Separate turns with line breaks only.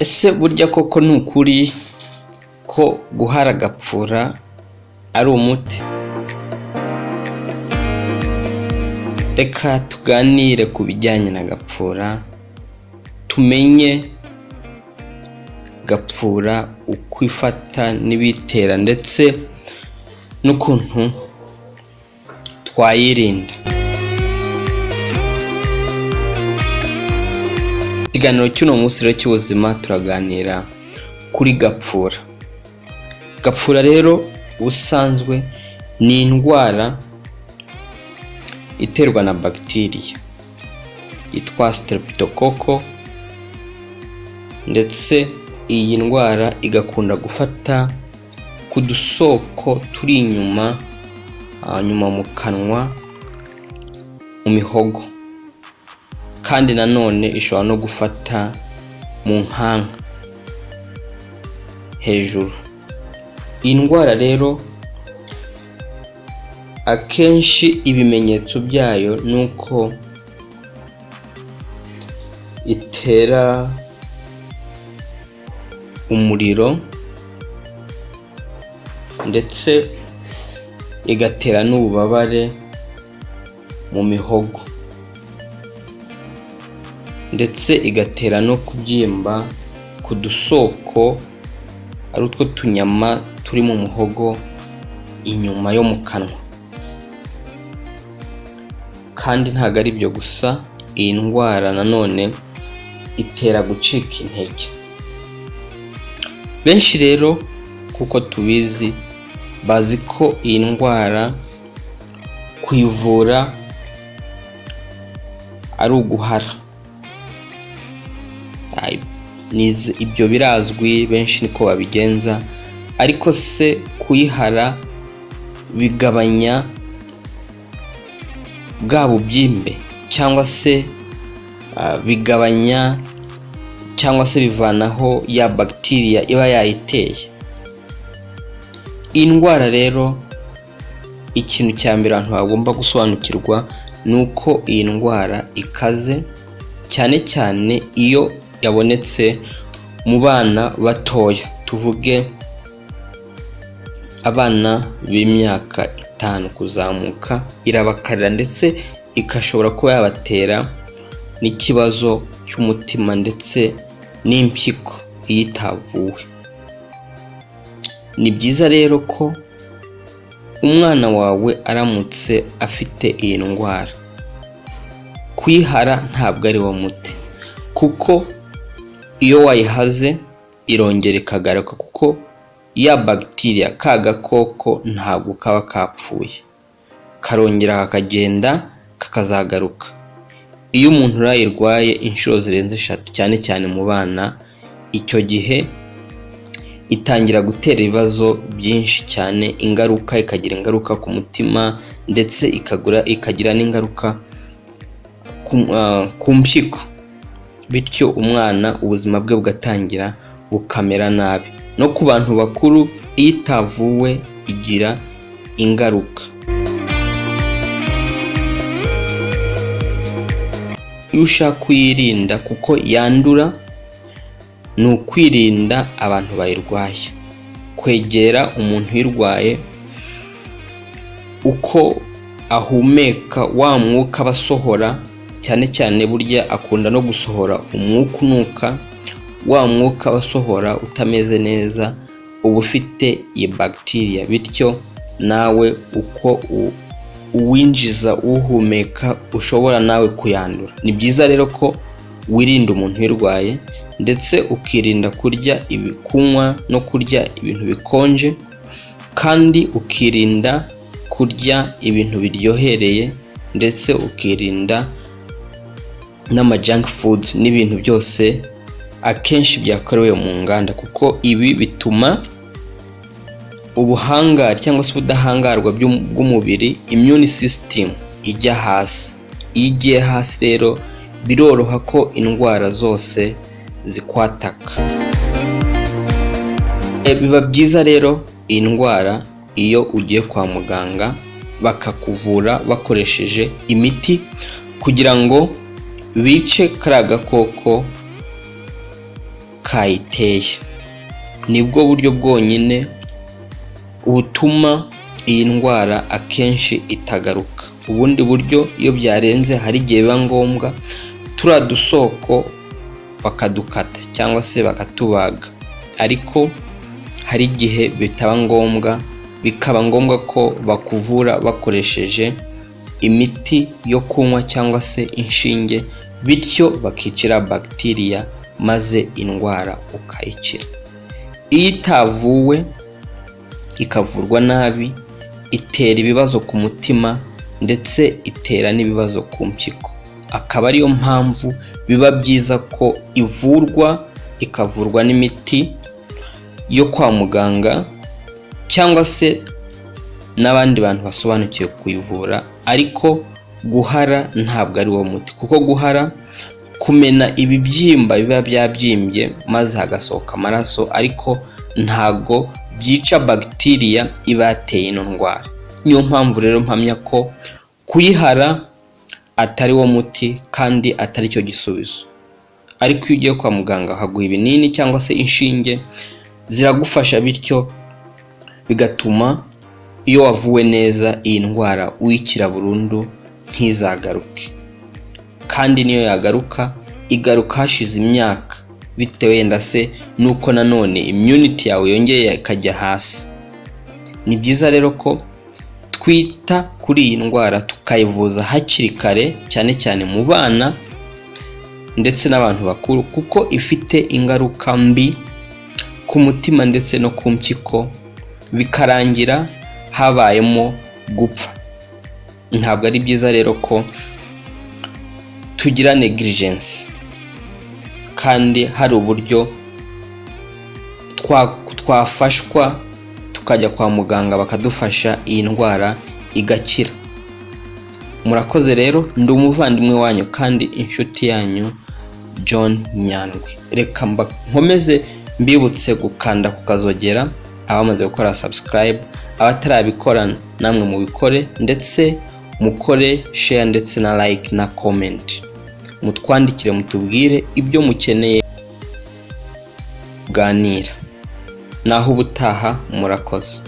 Ese burya koko ni ukuri ko guhara gapfura ari umuti? Reka tuganire ku bijyanye na gapfura, tumenye gapfura uko ifata n'ibiyitera ndetse n'ukuntu twayirinda. Ikiganiro cy'uno munsi rero cy'ubuzima turaganira kuri gapfura. Gapfura rero ubusanzwe ni indwara iterwa na bagitiriya yitwa streptococcus, ndetse iyi ndwara igakunda gufata ku dusoko turi inyuma, nyuma mu kanwa, mu mihogo, kandi nanone ishobora no gufata mu nkanka hejuru. Iyi ndwara rero akenshi ibimenyetso byayo ni uko itera umuriro ndetse igatera n'ububabare mu mihogo, ndetse igatera no kubyimba ku dusoko, ari utwo tunyama turi mu muhogo inyuma yo mu kanwa. Kandi ntabwo ari ibyo gusa, iyi ndwara nanone itera gucika intege. Benshi rero kuko tubizi bazi ko iyi ndwara kuyivura ari uguhara. Ibyo birazwi, benshi niko babigenza, ariko se kuyihara bigabanya bwa bubyimbe cyangwa se bigabanya cyangwa se bivanaho ya bagitiriya iba yayiteye? Iyi ndwara rero, ikintu cya mbere abantu bagomba gusobanukirwa ni uko iyi ndwara ikaze, cyane cyane iyo yabonetse mu bana batoya, tuvuge abana b'imyaka 5 kuzamuka, irabakarira ndetse igashobora kuba yabatera n'ikibazo cy'umutima ndetse n'impyiko iyo itavuwe. Ni byiza rero ko umwana wawe aramutse afite iyi ndwara, kuyihara ntabwo ari wo muti, kuko iyo wayihaze irongera ikagaruka, kuko ya bagitiriya, ka gakoko, ntabwo kaba kapfuye, karongera kakagenda kakazagaruka. Iyo umuntu yayirwaye inshuro zirenze eshatu, cyane cyane mu bana, icyo gihe itangira gutera ibibazo byinshi cyane, ingaruka, ikagira ingaruka ku mutima, ndetse ikagira n'ingaruka ku mpyiko, bityo umwana ubuzima bwe bugatangira bukamera nabi. No ku bantu bakuru iyo itavuwe igira ingaruka. Iyo ushaka kuyirinda, kuko yandura, ni ukwirinda abantu bayirwaye, kwegera umuntu uyirwaye, uko ahumeka, wa mwuka aba asohora, cyane cyane burya akunda no gusohora umwuka unuka, wa mwuka aba asohora utameze neza uba ufite iyi bagitiriya, bityo nawe uko uwinjiza uwuhumeka ushobora nawe kuyandura. Ni byiza rero ko wirinda umuntu uyirwaye, ndetse ukirinda kurya, kunywa no kurya ibintu bikonje, kandi ukirinda kurya ibintu biryohereye, ndetse ukirinda n'ama junk foods n'ibintu byose akenshi byakorewe mu nganda, kuko ibi bituma ubuhangare cyangwa se ubudahangarwa bw'umubiri, immune system, ijya hasi. Iyo igiye hasi rero biroroha ko indwara zose zikwataka. Biba byiza rero iyi ndwara iyo ugiye kwa muganga bakakuvura bakoresheje imiti kugira ngo bice kariya gakoko. kayiteye. Nibwo buryo bwonyine butuma iyi ndwara akenshi itagaruka. Ubundi buryo, iyo byarenze, hari igihe biba ngombwa turiya dusoko bakadukata cyangwa se bakatubaga, ariko hari igihe bitaba ngombwa, bikaba ngombwa ko bakuvura bakoresheje imiti yo kunywa cyangwa se inshinge, bityo bakicira bagitiriya maze indwara ukayikira. Iyo itavuwe, ikavurwa nabi, itera ibibazo ku mutima ndetse itera n'ibibazo ku mpyiko, akaba ariyo mpamvu biba byiza ko ivurwa, ikavurwa n'imiti yo kwa muganga cyangwa se n'abandi bantu basobanukiwe kuyivura. Ariko guhara ntabwo ari wo muti, kuko guhara kumena ibibyimba biba byabyimbye maze hagasohoka amaraso, ariko ntago byica bagitiriya iba yateye ino ndwara. Niyo mpamvu rero mpamya ko kuyihara atari wo muti kandi atari cyo gisubizo. Ariko iyo ugiye kwa muganga bakaguha ibinini cyangwa se inshinge, ziragufasha, bityo bigatuma iyo wavuwe neza iyi ndwara uyikira burundu, ntizagaruke. Kandi niyo yagaruka, igaruka hashize imyaka, bitewe wenda se nuko nanone immunity yawe yongeye ikajya hasi. Ni byiza rero ko twita kuri iyi ndwara, tukayivuza hakiri kare, cyane cyane mu bana ndetse n'abantu bakuru, kuko ifite ingaruka mbi ku mutima ndetse no ku mpyiko, bikarangira habayemo gupfa. Ntabwo ari byiza rero ko tugira negligence kandi hari uburyo twafashwa, tukajya kwa muganga bakadufasha, iyi ndwara igakira. Murakoze rero, ndi umuvandimwe wanyu kandi inshuti yanyu John Nyandwi. Reka nkomeze mbibutse gukanda ku kazogera, abamaze gukora subscribe, abatarabikora namwe mubikore, ndetse mukore share ndetse na like na comment. Mutwandikire, mutubwire ibyo mukeneye kuganira. Naho ubutaha, murakoze.